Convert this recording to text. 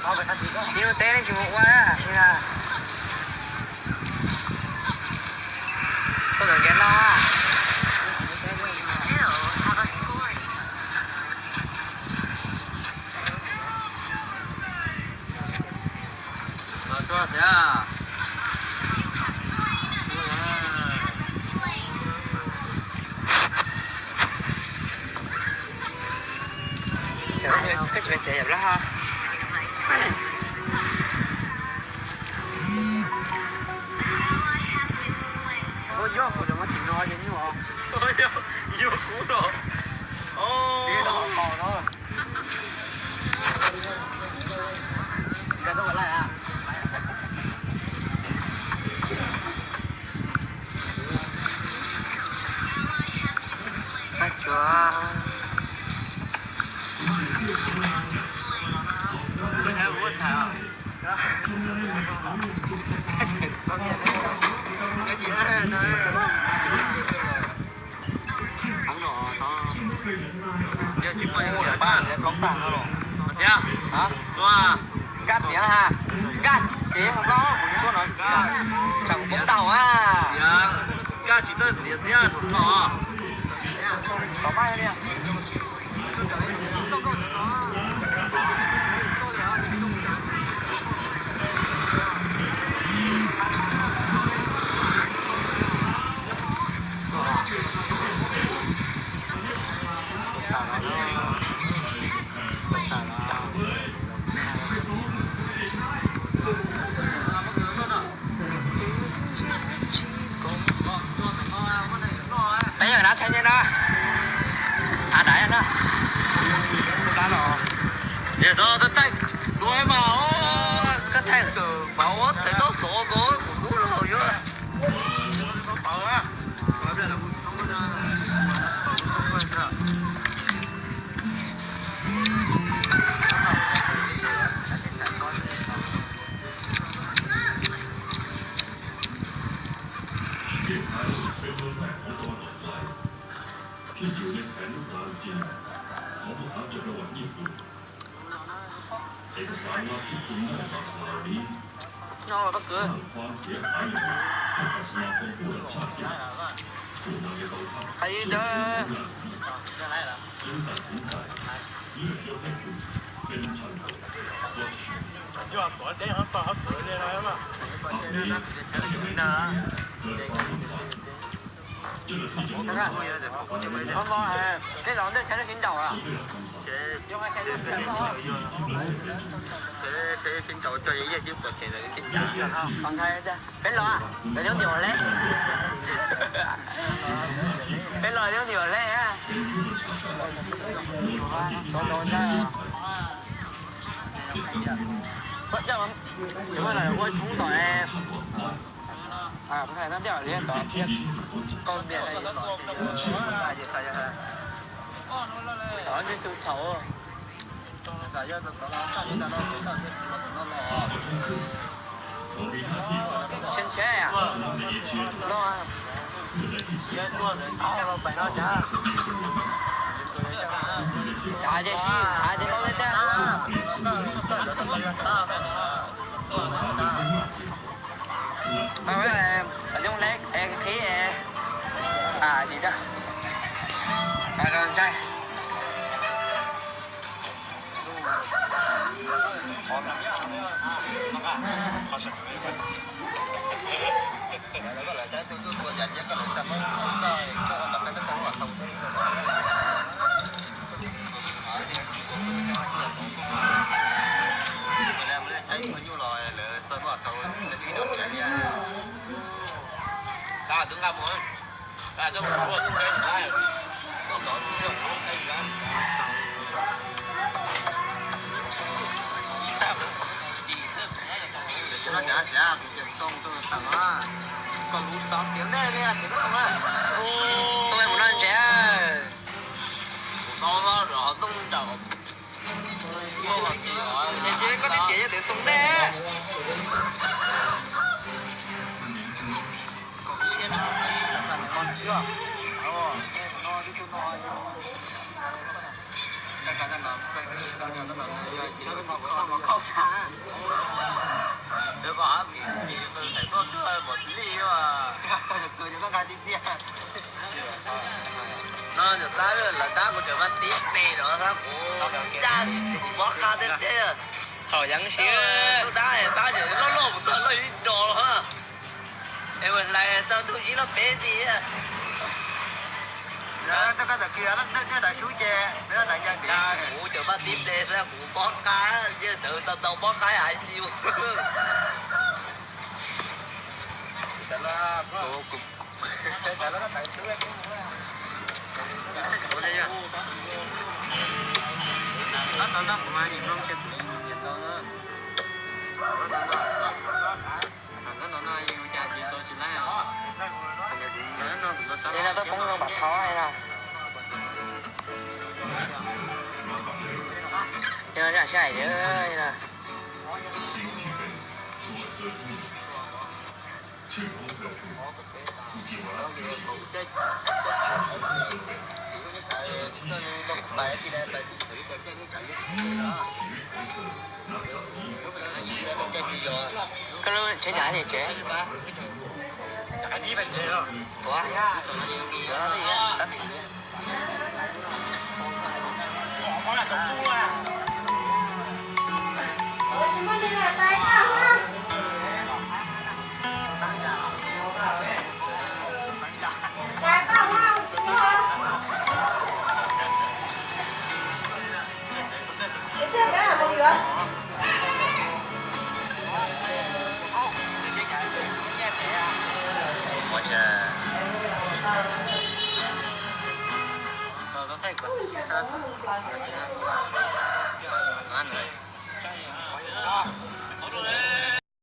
Ib lub teb nej tsis mus ua na. Tuaj tom nkias no. Koj tsis txiav yam loj. Ua yog kuv cov mab tsis no ces nyuaj. Yog kuv los. Nkag tuaj ua laij a. Qab tsuas. Nkag txiav ha, nkag txiav hauv no kuv tuaj no tsam kuv poob tau a. Nkag tsis txawj txiav thiab no. Peb yog na, thaij nej na. A, dab no. Thaij tuaj mas, koj thaij mas ua thaij tau xov ko kuv kuj los yuav. No, bác Cử. Hãy đi đó. Tej zaum ntej tsheb lub siv nraum a. Tsheb siv nraum tso, yog yeej tsis pom tsev lawm, peb los, lawv coob ntim ua le. Peb los coob ntim ua le. Ua tshoob tom. Yooj le qhib, a, ntshai. Txoj mus noj ntses. Es koj twb tias yog tias xoo ntej. No, lawv tab kuv cov paj tib pes no, tab kuv, kuv mob qab tiag tiag. Haum yeeb siab. Tab tab loj loj kuv txog loj ib dos los. Es ua hlais tau tug ib loj peb ti. Kuv cov paj tib pes xwb kuv mob qab, yawg ntawd tau tau mob qab av li. Tej no toj poob zoo npam thau li no. Tej no zaj sab hais tias no. Koj lub tsev nram hais tias tsev. Ua,